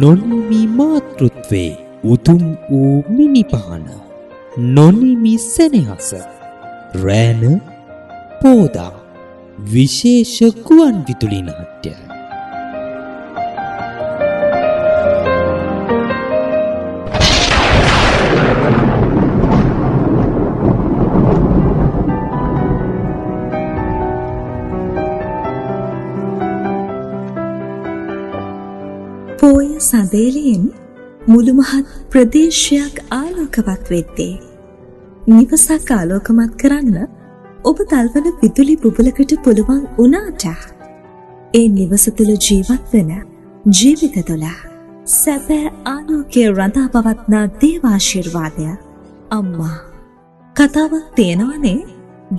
නොනිමි මාතෘත්වයේ උතුම් වූ මිනිපහන නොනිමි සෙනෙහස රෑන පෝදා විශේෂ ගුවන් විදුලි නාට්‍ය. පෝය සඳේලියෙන් මුළු මහත් ප්‍රදේශයක් ආලෝකවත් වෙද්දී නිවසක් ආලෝකමත් කරන්න ඔබ දල්වන විදුලි බුබුලකට පුළුවන් වුණාට ඒ නිවස තුළ ජීවත් වන ජීවිත තුළ සැබෑ ආලෝකය රඳා පවත්නා දේවාශිර්වාදය අම්මා. කතාවක් තියෙනවනේ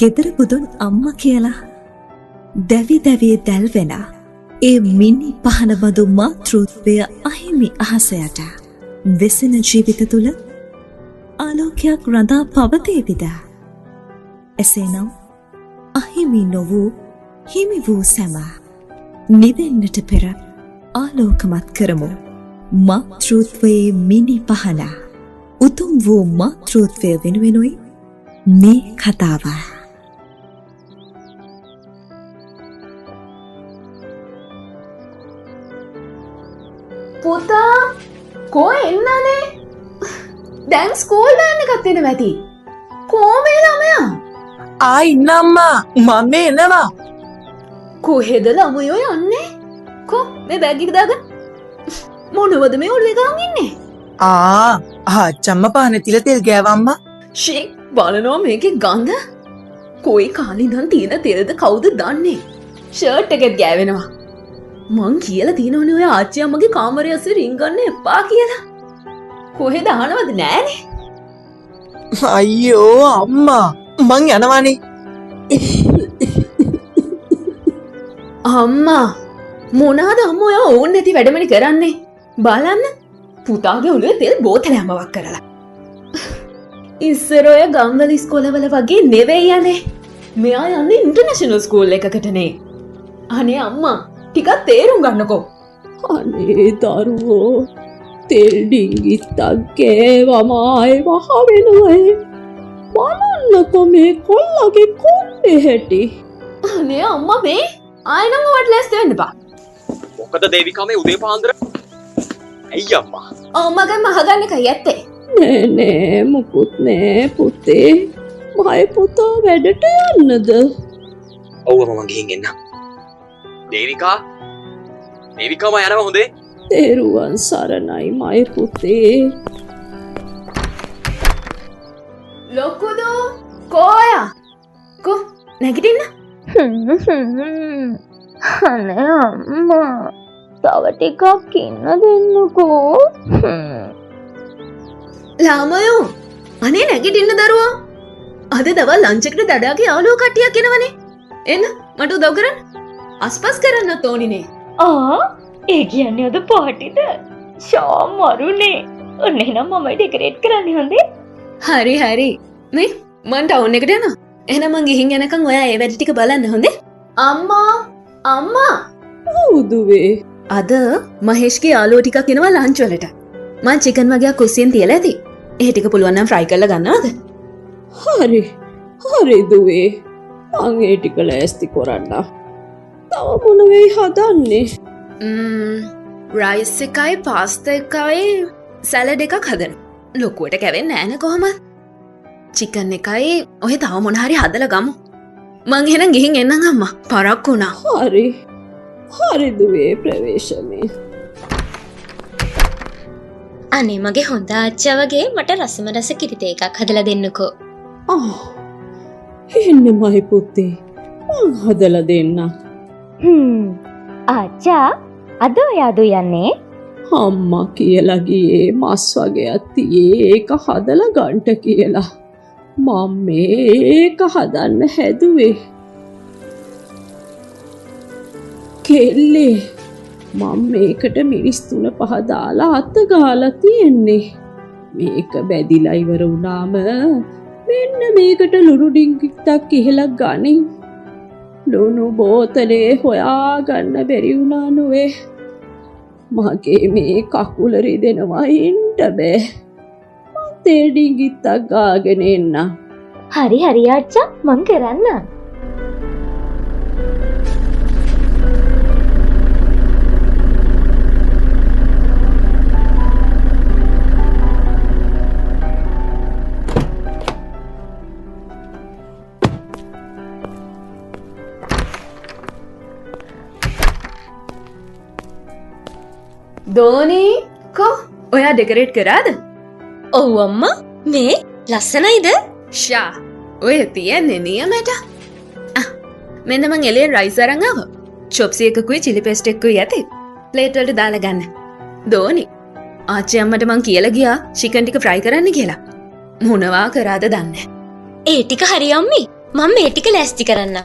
ගෙදර බුදුන් අම්මා කියලා. දැවි දැවි දැල්වෙන ඒ මිනි පහන බඳු මාතෘත්වය අහිමි අහස යට වෙසෙන ජීවිත තුළ ආලෝකයක් රඳා පවතේවිද? එසේනම් අහිමි නොවූ හිමි වූ සැම නිවෙන්නට පෙර ආලෝකමත් කරමු මාතෘත්වයේ මිනි පහන. උතුම් වූ මාතෘත්වය වෙනුවෙනුයි මේ කතාව. පුතා කෝ එන්නනේ? දැන් ස්කූල් වෑන් එකක් එනවා ඇති. කෝ මේ ළමයා? ආ ඉන්න අම්මා, මම මේ එනවා. කොහෙද ළමයෝ යන්නේ? කෝ මේ බෑග් එක දාගන්න. මොනවද මේ ඔළුවේ ගහන් ඉන්නේ? ආ ආච්චම්ම පහන තියලා තෙල් ගෑවා අම්මා. ෂී බලනවා මේකේ ගඳ. කොයි කාලේ ඉඳන් තියෙන තෙල්ද කවුද දන්නේ? ෂර්ට් එකෙත් ගෑවෙනවා. මං කියලා තියෙනවනේ ඔය ආච්චි අම්මගේ කාමරය ඇස්සේ රින්ගන්න එපා කියලා. කොහෙද අහනවද නෑනේ. අයියෝ අම්මා මං යනවානේ. අම්මා මොනාද අම්මෝ ඔයා ඕන් නැති වැඩමනේ කරන්නේ? බලන්න පුතාගේ ඔළුවේ තෙල් බෝතලයක්ම වක් කරලා. ඉස්සර ඔය ගම්වල ඉස්කෝලවල වගේ නෙවෙයි යන්නේ. මෙයා යන්නේ ඉන්ටර්නැෂනල් ස්කූල් එකකටනේ. අනේ අම්මා ටිකක් තේරුම් ගන්නකෝ. අනේ දරුවෝ තෙල් ඩිංගිත්තක් ගෑවම ආයේ වහ වෙනවා. බලන්නකෝ මේ කොල්ලගේ කොණ්ඩේ හැටි. අනේ අම්මා මේ ආයෙ නම් ඔයාට ලෑස්ති වෙන්න එපා. මොකද දේවිකා මේ උදේ පාන්දර? ඇයි අම්මා? අම්මගෙන් අහගන්න එකයි ඇත්තේ. නෑ නෑ මොකුත් නෑ පුතේ. මගේ පුතා වැඩට යන්නද? ඔව් අම්මා මං ගිහින් එන්නම්. දේවිකා දේවිකා මම යනවා හොඳේ. තෙරුවන් සරණයි මගේ පුතේ. ලොකුදෝ කෝයා කෝ නැගිටින්න. අනේ අම්මා තව ටිකක් ඉන්න දෙන්නකෝ. ළමයෝ අනේ නැගිටින්න දරුවෝ. අද දවල් ලන්ච් එකට දඩාගේ යාළුවෝ කට්ටියක් එනවනේ. එන්න මට උදව් කරන්න. අස්පස් කරන්නත් ඕනිනේ. ආ ඒ කියන්නේ අද පාටිද? ෂා මරුනේ. ඔන්න එහෙනම් මමයි ඩෙකරේට් කරන්නේ හොඳේ. හරි හරි. මේ මං ටවුන් එකට යනවා. එහෙනම් මං ගිහින් යනකම් ඔයා ඒ වැඩ ටික බලන්න හොඳේ. අම්මා අම්මා. ඔව් දුවේ. අද මහේෂ්ගේ යාළුවෝ ටිකක් එනවා ලන්ච් වලට. මං චිකන් වගේක් කුස්සියෙන් තියලා ඇති. ඒ ටික පුළුවන් නම් ෆ්‍රයි කරලා ගන්නවද? හරි හරි දුවේ. මං ඒ ටික ලෑස්ති කරන්න. තව මොන වෙයි හදන්නේ? රයිස් එකයි පාස්තා එකයි සැලඩ් එකක් හදන. ලොකුවට කැවෙන්නේ නෑනේ කොහොමද? චිකන් එකයි ඔය තව මොන හරි හදලා ගමු. මං එහෙනම් ගිහින් එන්නම් අම්මා. පරක්කු වුණා. හරි හරි දුවේ ප්‍රවේශමේ. අනේ මගේ හොඳ ආච්චා වගේ මට රසම රස කිරි තේ එකක් හදලා දෙන්නකෝ. ආ එන්න මයි පුතේ මං හදලා දෙන්නම්. ආච්චා අද ඔයා දුයන්නේ? අම්මා කියලා ගියේ මස් වගේක් තියේ ඒක හදලා ගන්නට කියලා. මම මේක හදන්න හැදුවේ. කෙල්ලේ මම මේකට මිරිස් 3-5 දාලා අත ගාලා තියෙන්නේ. මේක බැදිලා ඉවර වුණාම මෙන්න මේකට ලුණු ඩිංගිත්තක් ඉහලා ගනින්. ලුණු බෝතලේ හොයාගන්න බැරි වුණා නොවේ. මගේ මේ කකුල රිදෙනවා ඉන්න බෑ. මං තේ ඩිංගිත්තක් ගාගෙන එන්න. හරි හරි ආච්චා මං කරන්න. දෝනි කෝ ඔයා ඩෙකරේට් කරාද? ඔව් අම්මා, මේ ලස්සනයිද? ෂා ඔය තියන්නේ නියමට. මෙන්න මං එළියෙන් රයිස් අරන් ආවා. චොප්සි එකකුයි චිලි පේස්ට් එකකුයි ඇති. ප්ලේට් වලට දාලා ගන්න. දෝනි ආච්චි අම්මට මං කියලා ගියා චිකන් ටික ෆ්‍රයි කරන්න කියලා. මොනවා කරාද දන්නේ. ඒ ටික හරි අම්මි, මං මේ ටික ලෑස්ති කරන්න.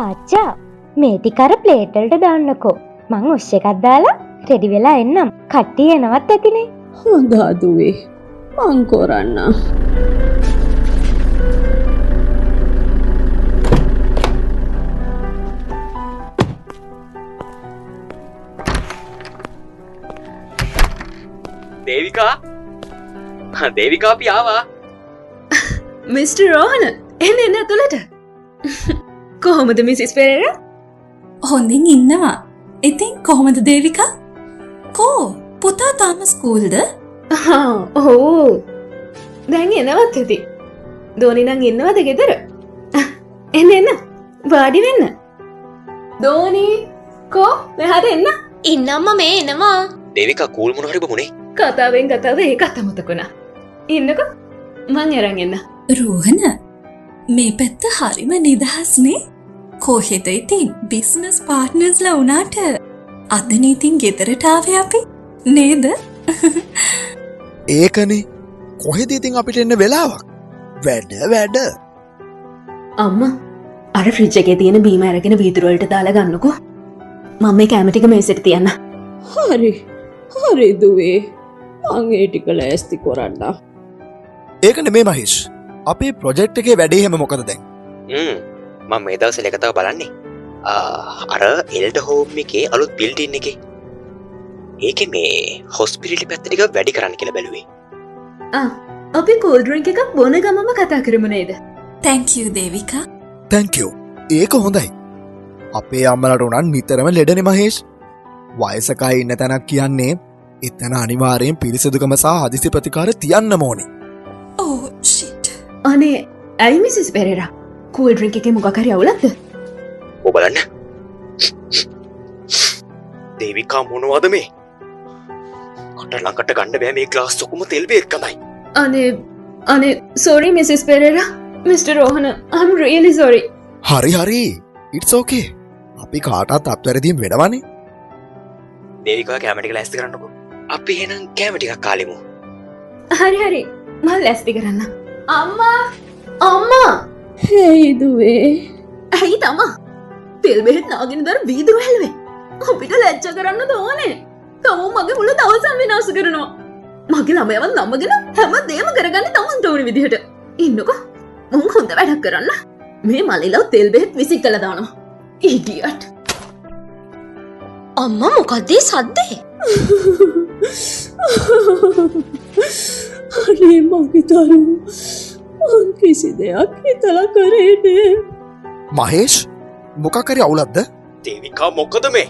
ආච්චා මේ ටික අර ප්ලේට් වලට දාන්නකෝ. මං ඔෂ් එකක් දාලා රෙඩි වෙලා එන්නම්. කට්ටිය එනවත් ඇතිනේ. හොඳා දුවේ, මං කරන්න. දේවිකා, දේවිකා අපි ආවා. මිස්ටර් රෝහණ එන්න එන්න ඇතුළට. කොහොමද මිසිස් පෙරේරා? හොඳින් ඉන්නවා. ඉතින් කොහොමද දේවිකා? කෝ පුතා තාම ස්කූල්ද? ඔව් දැන් එනවත් ඇති. දෝනි නම් ඉන්නවද ගෙදර? එන්න එන්න වාඩි වෙන්න. දෝනි කෝ මෙහාට එන්න. ඉන්න අම්මා මේ එනවා. දේවිකා කූල් මොන හරි බමුනේ. කතාවෙන් කතාව ඒකත් අමතක වුණා. ඉන්නකෝ මං අරන් එන්න. රෝහණ මේ පැත්ත හරිම නිදහස්නේ. කොහෙද ඉතින් බිස්නස් පාර්ට්නර්ස්ලා වුණාට අදනේ ඉතින් ගෙදරට ආවේ අපි නේද? ඒකනේ කොහෙද ඉතින් අපිට එන්න වෙලාවක්. වැඩ වැඩ. අම්මා අර ෆ්‍රිජ් එකේ තියෙන බීම අරගෙන වීදුරු වලට දාලා ගන්නකෝ. මම මේ කැම ටික මේසෙට තියන්න. හරි හරි දුවේ, මං ඒ ටික ලෑස්ති කරන්න. ඒක නෙමෙයි මහේෂ්, අපේ ප්‍රොජෙක්ට් එකේ වැඩේ හැම මොකද දැන්? මම මේ දවස්වල එක තව බලන්නේ. අර එල්ඩර් හෝම් එකේ අලුත් බිල්ඩින් එකේ ඒකේ මේ හොස්පිටැලිටි පැත්ත ටික වැඩි කරන්න කියලා බැලුවේ. අපි කෝල්ඩ් ඩ්‍රින්ක් එකක් බොන ගමම කතා කරමු නේද? Thank you Devika. Thank you. ඒක හොඳයි. අපේ අම්මලාට උනන් නිතරම ලෙඩනේ මහේෂ්. වයසක අය ඉන්න තැනක් කියන්නේ එතන අනිවාර්යෙන් පිරිසිදුකම සහ හදිසි ප්‍රතිකාර තියන්න ඕනේ. ඕ ෂිට්. අනේ ඇයි මිසිස් පෙරේරා කූල් ඩ්‍රින්ක් එකේ මොකක් හරි අවුලක්ද? ඔව් බලන්න. දේවිකා මොනවද මේ? කට ළඟට ගන්න බෑ මේ ග්ලාස් ඔක්කොම තෙල් බේත් කමයි. අනේ අනේ sorry Mrs Perera, mister Rohana I'm really sorry. හරි හරි it's okay. අපි කාටවත් අත්වැරදීම් වෙනවනේ. දේවිකා කැම ටික ලෑස්ති කරන්නකෝ. අපි එහෙනම් කැම ටිකක් කාලෙමු. හරි හරි මම ලෑස්ති කරන්න. අම්මා අම්මා. හේයි දුවේ. ඇයි තමා තෙල් බෙහෙත් නාගෙන දර වීදුරු හැලුවේ? අපිට ලැජ්ජා කරන්න ඕනේ. තමු මගේ මුළු දවසම විනාශ කරනවා. මගේ ළමයව නමගෙන හැම දෙයක්ම කරගන්නේ තමන්ට ඕන විදිහට. ඉන්නකෝ මං හොඳ වැඩක් කරන්න. මේ මලිලව තෙල් බෙහෙත් විසික් කළා දානවා. ඉඩියට්. අම්මා මොකද්ද ඒ සද්දේ? අනේ මගේ දරුවෝ මං කිසි දෙයක් හිතලා කරේ නෑ. මහේෂ් මොකක් හරි අවුලක්ද? දේවිකා මොකද මේ?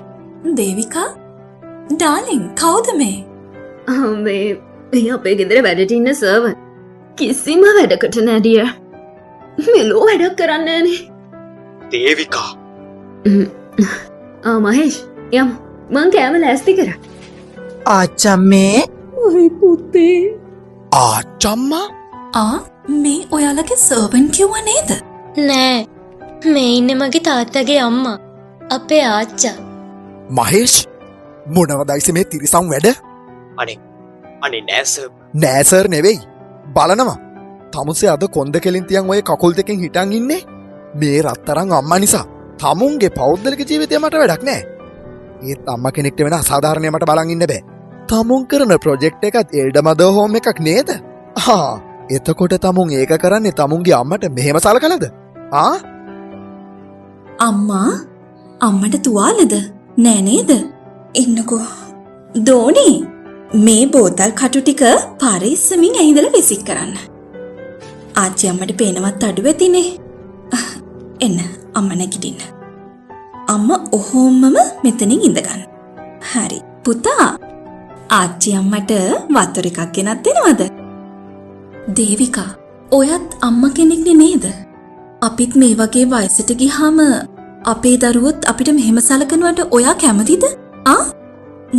දේවිකා ඩාර්ලින් කවුද මේ? මේ මේ අපේ ගෙදර වැඩට ඉන්න සර්වන්. කිසිම වැඩකට නෑ ඩියර්. මෙලෝ වැඩක් කරන්නේ නෑනේ. දේවිකා. ආ මහේෂ් යමු. මං කෑම ලෑස්ති කරා. ආච්චම්මේ. මගේ පුතේ. ආච්චම්මා? ආ මේ ඔයාලගේ සර්වන් කිව්වා නේද? නෑ මේ ඉන්නේ මගේ තාත්තගේ අම්මා අපේ ආච්චා. මහේෂ් මොනවදයිස මේ තිරිසන් වැඩ? අනේ අනේ නෑ සර්. නෑ සර් නෙවෙයි. බලනවා. තමුසේ අද කොන්ද කෙලින් තියන් ඔය කකුල් දෙකෙන් හිටන් ඉන්නේ මේ රත්තරන් අම්මා නිසා. තමුන්ගේ පෞද්ගලික ජීවිතය මට වැඩක් නෑ. ඒත් අම්මා කෙනෙක්ට වෙන අසාධාරණය මට බලන් ඉන්න බෑ. තමුන් කරන ප්‍රොජෙක්ට් එකත් එල්ඩර් මදර් හෝම් එකක් නේද? ආ එතකොට තමුන් ඒක කරන්නේ තමුන්ගේ අම්මට මෙහෙම සලකලාද? ආ අම්මා අම්මට තුවාලද? නෑ නේද? ඉන්නකෝ. දෝනි මේ බෝතල් කටු ටික පරිස්සමින් ඇහිඳලා විසික් කරන්න. ආච්චි අම්මට පේනවත් අඩු ඇතිනේ. එන්න අම්මා නැගිටින්න. අම්මා ඔහොමම මෙතනින් ඉඳගන්න. හරි. පුතා ආච්චි අම්මට වතුර එකක් ගෙනත් දෙනවද? දේවිකා ඔයත් අම්මා කෙනෙක්නේ නේද? අපිත් මේ වගේ වයසට ගියාම අපේ දරුවොත් අපිට මෙහෙම සලකනවට ඔයා කැමතිද? ආ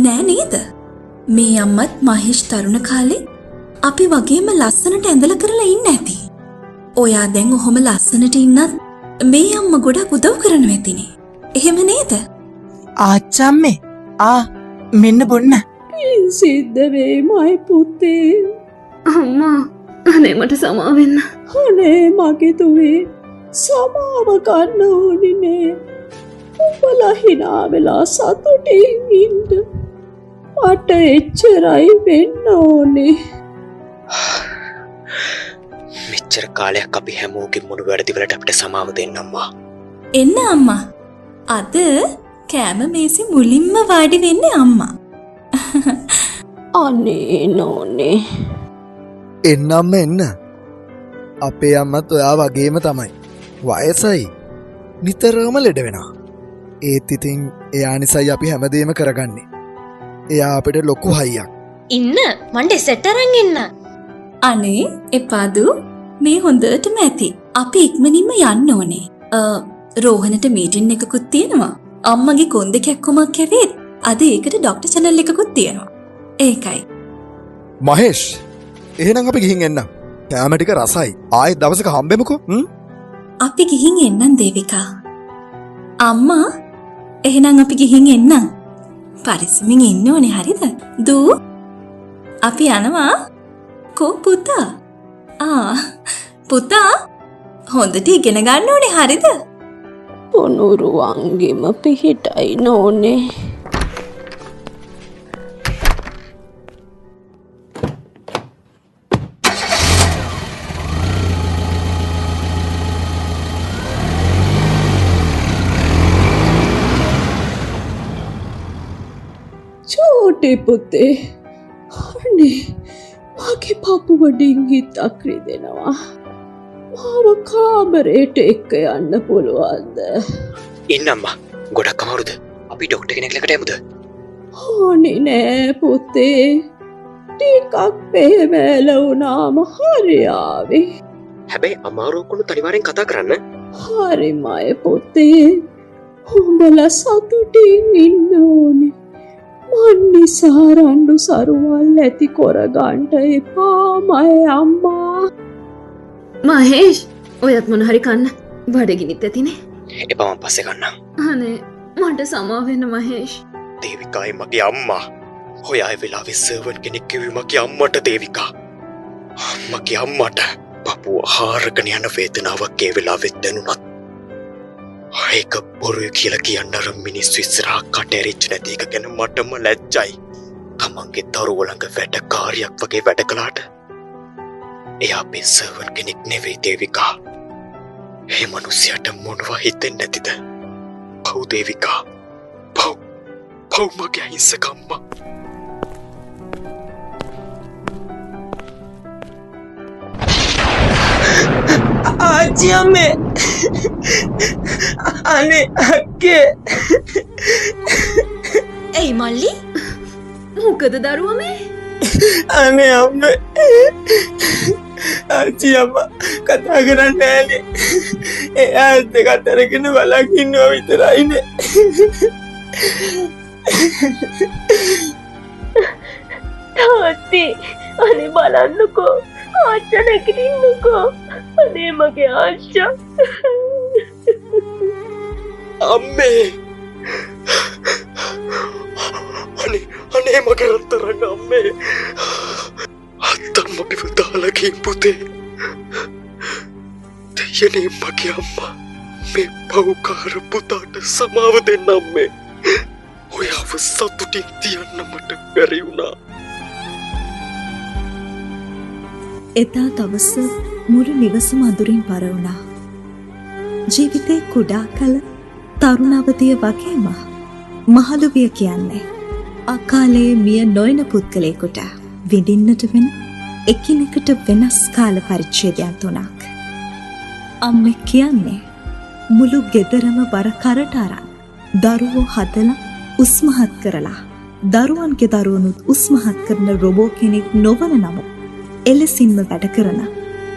නෑ නේද? මේ අම්මත් මහේෂ් තරුණ කාලේ අපි වගේම ලස්සනට ඇඳලා කරලා ඉන්න ඇති. ඔයා දැන් ඔහොම ලස්සනට ඉන්නත් මේ අම්මා ගොඩක් උදව් කරනවා ඇතිනේ. එහෙම නේද? ආච්චම්මේ ආ මෙන්න බොන්න. පින් සිද්ධ වෙයි මයි පුතේ. අම්මා අනේ මට සමා වෙන්න. අනේ මගේ දුවේ සමාව ගන්න ඕනේ නේ. උඹලා hina වෙලා සතුටින් ඉන්න. මට එච්චරයි වෙන්න ඕනේ. මෙච්චර කාලයක් අපි හැමෝගෙම මොන වැරදි වලට අපිට සමාව දෙන්න අම්මා. එන්න අම්මා. අද කෑම මේසෙ මුලින්ම වාඩි වෙන්නේ අම්මා. අනේ නෝනේ. එන්න අම්මා එන්න. අපේ අම්මත් ඔයා වගේම තමයි. වයසයි. නිතරම ලෙඩ වෙනවා. ඒත් ඉතින් එයා නිසායි අපි හැමදේම කරගන්නේ. එයා අපිට ලොකු හයියක්. ඉන්න මං ඩෙසර්ට් අරන් එන්න. අනේ එපා දූ. මේ හොඳටම ඇති. අපි ඉක්මනින්ම යන්න ඕනේ. රෝහණට මීටින් එකකුත් තියෙනවා. අම්මගේ කොන් දෙකක් කොමක් ඇවිත් අද ඒකට ඩොක්ටර් චැනල් එකකුත් තියෙනවා. ඒකයි. මහේෂ් එහෙනම් අපි ගිහින් එන්න. කෑම ටික රසයි. ආයෙත් දවසක හම්බෙමුකෝ. අපි ගිහින් එන්නම් දේවිකා. අම්මා එහෙනම් අපි ගිහින් එන්නම්. පරිස්සමින් ඉන්න ඕනේ හරිද? දූ අපි යනවා. කෝ පුතා? ආ පුතා හොඳට ඉගෙන ගන්න ඕනේ හරිද? පොනුරුවන්ගෙම පිහිටයි නෝනේ. චෝටි පුතේ අනේ මගේ පපුව ඩිංගිත්තක් රිදෙනවා. මාව කාමරේට එක්ක යන්න පුළුවන්ද? ඉන්න අම්මා ගොඩක් අමාරුද? අපි ඩොක්ටර් කෙනෙක් ළඟට යමුද? අනේ නෑ පුතේ. ටිකක් පෙමෙල වුණාම හරි ආවේ. හැබැයි අමාරුවක් වුණොත් අනිවාර්යෙන් කතා කරන්න. හරිමයි පුතේ. උඹලා සතුටින් ඉන්න ඕනේ. මන් නිසා රණ්ඩු සරුවල් ඇති කරගන්නට එපා මයි අම්මා. මහේෂ් ඔයත් මොන හරි කන්න. බඩගිනිත් ඇතිනේ. එපා මං පස්සේ කන්නම්. අනේ මට සමා වෙන්න මහේෂ්. දේවිකායි මගේ අම්මා. ඔයා ඒ වෙලාවේ සර්වන් කෙනෙක් කිව්වේ මගේ අම්මට දේවිකා. මගේ අම්මට පපුව හාරගෙන යන වේදනාවක් ඒ වෙලාවෙත් දැනුණත් ඒක බොරුයි කියලා කියන්න අර මිනිස්සු ඉස්සරහා කට ඇරිච්ච නැති එක ගැන මටම ලැජ්ජයි. තමන්ගේ දරුවෝ ළඟ වැඩකාරියක් වගේ වැඩ කළාට එයා අපේ සර්වන් කෙනෙක් නෙවෙයි දේවිකා. ඒ මනුස්සයාට මොනවා හිතෙන්නේ නැතිද? පව් දේවිකා. පව්. පව් මගේ අහිංසක අම්මා. ආච්චි අම්මේ අනේ අක්කේ. ඇයි මල්ලි මොකද දරුවා මේ? අනේ අම්මේ ආච්චි අම්මා කතා කරන්නේ නෑනේ. එයා ඇස් දෙකත් අරගෙන බලන් ඉන්නවා විතරයිනේ. තාත්තේ අනේ බලන්නකෝ ආච්චා නැගිටින්නකෝ. අනේ මගේ ආච්චා. අම්මේ අනේ අනේ මගේ රත්තරන් අම්මේ. අත්තම්ම අපිව දාලා ගිහින් පුතේ. දෙයනේ මගේ අම්මා මේ පව්කාර පුතාට සමාව දෙන්න අම්මේ. ඔයාව සතුටින් තියන්න මට බැරි වුණා. එදා දවස මුළු නිවසම අඳුරින් පර වුණා. ජීවිතේ කුඩා කල තරුණ අවදිය වගේම මහලු විය කියන්නේ අකාලයේ මිය නොයන පුද්ගලයෙකුට විඳින්නට වෙන එකිනෙකට වෙනස් කාල පරිච්ඡේදයන් තුනක්. අම්මෙක් කියන්නේ මුළු ගෙදරම බර කරට අරන් දරුවෝ හදලා උස්මහත් කරලා දරුවන්ගේ දරුවනුත් උස්මහත් කරන රොබෝ කෙනෙක් නොවන නමුත් එලෙසින්ම වැඩ කරන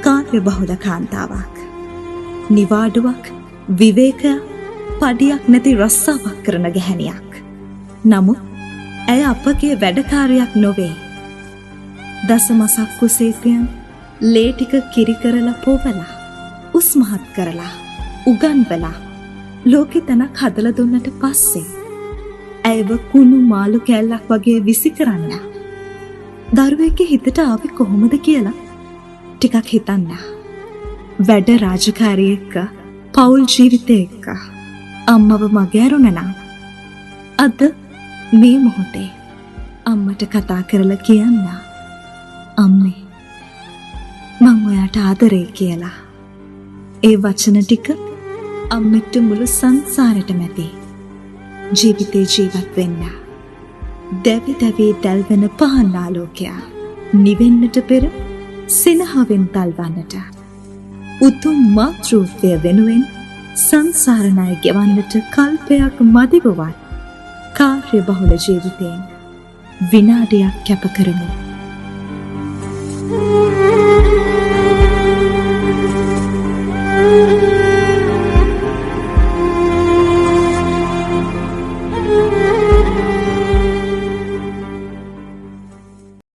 කාර්යබහුල කාන්තාවක්. නිවාඩුවක්, විවේකයක්, පඩියක් නැති රස්සාවක් කරන ගැහැණියක්. නමුත් ඇය අපගේ වැඩකාරියක් නොවේ. දසමසක් කුසේ තියන් ලේ ටික කිරි කරලා පොවලා, උස්මහත් කරලා, උගන්වලා ලෝකෙ තැනක් හදලා දුන්නට පස්සේ ඇයව කුණු මාළු කෑල්ලක් වගේ විසි කරන්න දරුවෙක්ගේ හිතට ආවේ කොහොමද කියලා ටිකක් හිතන්න. වැඩ රාජකාරී එක්ක, පවුල් ජීවිතය එක්ක අම්මව මගහැරුණා නම් අද මේ මොහොතේ අම්මට කතා කරලා කියන්න, අම්මේ මං ඔයාට ආදරේ කියලා. ඒ වචන ටික අම්මෙක්ට මුළු සංසාරෙටම ඇති. ජීවිතේ ජීවත් වෙන්න දැවි දැවි දැල්වෙන පහන් ආලෝකය නිවෙන්නට පෙර සිනහවෙන් තල්වන්නට, උතුම් මාතෘත්වය වෙනුවෙන් සංසාර ණය ගෙවන්නට කල්පයක් මදි වුවත් කාර්යබහුල ජීවිතයෙන් විනාඩියක් කැප කරමු. Thank you.